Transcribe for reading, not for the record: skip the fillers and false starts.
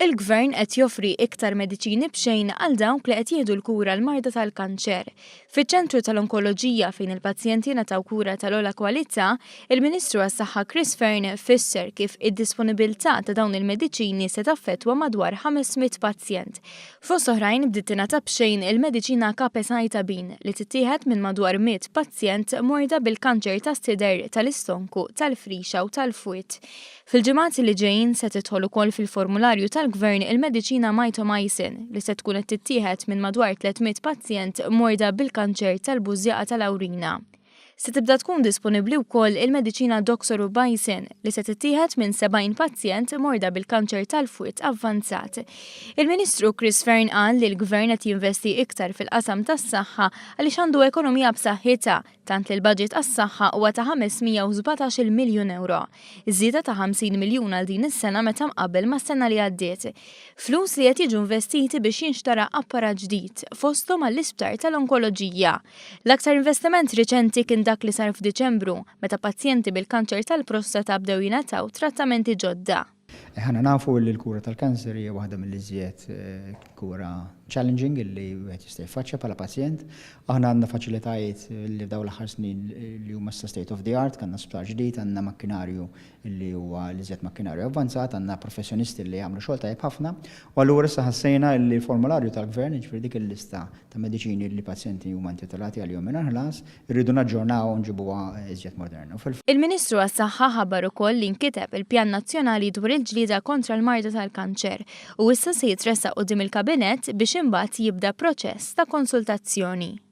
Il-Gvern qed joffri iktar mediċini b'xejn għal dawk li qed jieħdu l-kura għall-marda tal-kanċer. Fiċ-Ċentru tal-Onkoloġija fejn il-pazjenti jingħataw kura tal-ogħla kwalità, il-Ministru għas-Saħħa Chris Fearne fisser kif id-disponibilità ta' dawn il-mediċini se taffettwa madwar 500 pazjent. Fost oħrajn bdiet tingħata b'xejn il-mediċina Capecitabine li tittieħed minn madwar 100 pazjent morda bil-kanċer tas-sider, tal-istonku, tal-frixa u tal-fwied. Fil-ġimgħat li ġejjin se tidħol ukoll fil-formularju tal-Gvern il-mediċina Mitomycin li se tkun qed tittieħed minn madwar 300 pazjent morda bil-kanċer tal-bużżieqa tal-awrina. Se tibda tkun disponibbli wkoll il-mediċina Doxorubicin li se tittieħed minn 70 pazjent morda bil-kanċer tal-fwied avvanzat. Il-Ministru Chris Fearne qal li l-Gvern qed jinvesti iktar fil-qasam tas-saħħa għaliex għandu ekonomija b'saħħitha tant li l-baġit għas-saħħa huwa ta' 517-il miljun ewro, żieda ta' 50 miljun għal din is-sena meta mqabbel mas-sena li għaddiet. Flus li qed jiġu investiti biex jinxtara apparat ġdid, fosthom għall-isptar tal-onkoloġija. L-aktar investiment riċenti kien dak li sar f'Diċembru, meta pazjenti bil-kanċer tal-prostata bdew jingħataw trattamenti ġodda. Aħna nafu li l-kura tal-kanser hija waħda mill-iżjed eh, kura challenging li wieħed jista' jiffaċċja bħala pazjent. Aħna għandna faċilitajiet li f'dawn l-aħħar snin li huma issa state of the art, għandna sptar ġdid, għandna makkinarju li huwa l-iżjed makkinarju avvanzat, għandna professjonisti li jagħmlu xogħol tajjeb ħafna. U allura issa ħassejna li l-formularju tal-gvern, jiġifieri dik il-lista ta' mediċini li pazjenti huma intitolati għalihom mingħajr ħlas, Irridu naġġornawha u nġibuha iżjed moderna. Il-Ministru għas-Saħħa ħabbar ukoll li nkiteb il-Pjan Nazzjonali dwar il-ġlieda kontra l-marda tal-kanċer u issa se jitressaq quddiem il-Kabinett biex imbagħad jibda proċess ta' konsultazzjoni.